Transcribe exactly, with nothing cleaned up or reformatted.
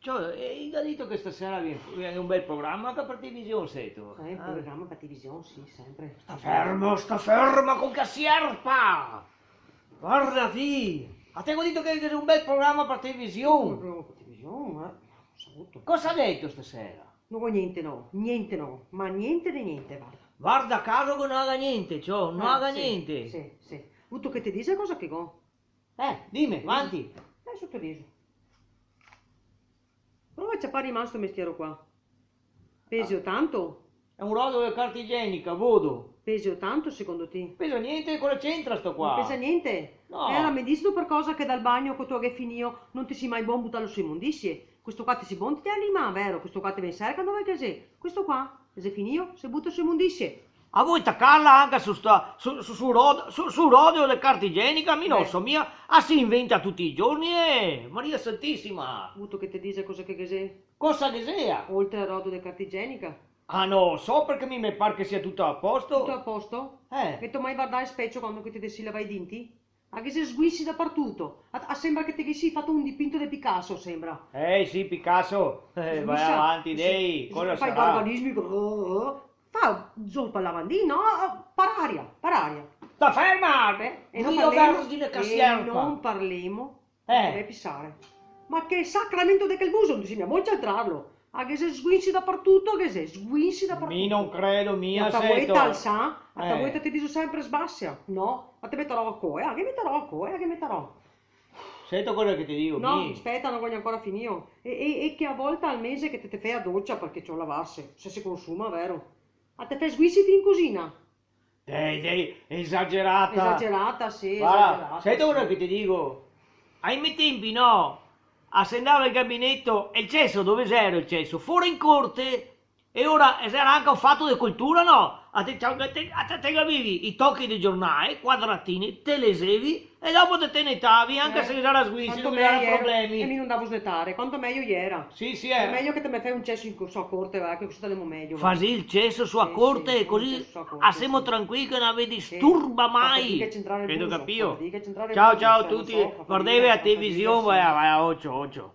Ciò, e i ga dito che stasera vien, vien un bel programa anca par television, seto? Eh, un programa par television, sì, sempre. Sta fermo, sta fermo co che sierpa! Varda ti! A te go dito che, che xe un bel programa par television! Un programa par television, ma... Cosa ga dito stasera? No go gnente, no, gnente no, ma gnente de gnente, varda. Varda caso che no ga gnente, ciò, no ga gnente. Eh, sì, sì, sì. Vuto che te dise cosa che go? Eh, dime, vanti. Eh, soto riso. Prova a ciapar in man sto mestiero qua. Peseo tanto? Xe un rodo de carta igienica, vodo. Peseo tanto secondo ti? Pesa gnente, cosa c'entra sto qua? No pesa gnente? No. E alora me dixelo par cosa che dal bagno co te lo ghe finìo no te si mai bon butarlo su imondisie? Questo qua te si bon tenerlo in man, vero? Questo qua te vien serca dove che xe? Questo qua, xe finìo, se buta su imondisie. A vol tacarla anca su sta, su, su, su rod-, su, su rodo de carta igienica? Mi no so mia, a se inventa tuti i giorni, eh! Maria Santisima! Vuto che te dise cosa che, che xe? Cosa che xe? Oltre al rodo de carta igienica. Ah, no so, parché mi me par che sia tuto a posto. Tuto a posto? Eh. Gheto mai vardà el specio quando che te te si lavà i denti? A ghe xe sguinsi dapartuto. A, a sembra che te ghesi fato un dipinto de Picasso, sembra. Eh, sì, Picasso. Eh, va avanti, dai, cosa sarà? Fai barbarismi, oh, oh, oh. Fa zo par lavandin, no? Par aria, par aria. Sta ferma! Eh, e no parlemo, e no parlemo. Eh. Te deve pisare. Ma che sacramento de quel buso, no te si mia bon centrarlo. A ghe xe sguinsi dapartuto, a ghe xe sguinsi dapartuto. Mi no credo mia, seto. A ta volta alsa, a ta volta te diso sempre sbasia, no? Ma te metarò a coa, a ghe metarò a coa, a ghe metarò. Seto cosa che te digo, no, mi? Speta, no go gnanca ancora finìo. E, e, e che a volta al mese che te te fè a docia, parché ciò lavarse, se se consuma, vero? A te fè sguinsi fin in cusina. Dai, dai, esagerata. Esagerata, sì, esagerata, sì. Varda, seto cosa che te digo? Ai me tempi, no, a se ndava al gabineto, e el ceso, dove xera el ceso? Fora in corte. E ora, e xera anca un fato de cultura, no? A te, a te, a te, te gavevi i tochi de giornale, quadratini, te lesevi, e dopo te, te netavi, anca se ghe xera sguinsi, no ghe xera problemi. E mi no ndavo snetare, quanto mejo iera. Sì, sì, eh. Xe mejo che te me fè un ceso in co-, su a corte, va, che cusì stemo mejo, va. Fasi el ceso su a corte, cusì a semo tranquili che no ve disturba mai. Sì, sì, sì. Fa fatica a centrare el buso, fa fatica a centrare el buso, lo so, fa fatica, fa fatica. Gheto capìo? Ciao, ciao a tuti, vardeve a television, va, va, ocio, ocio.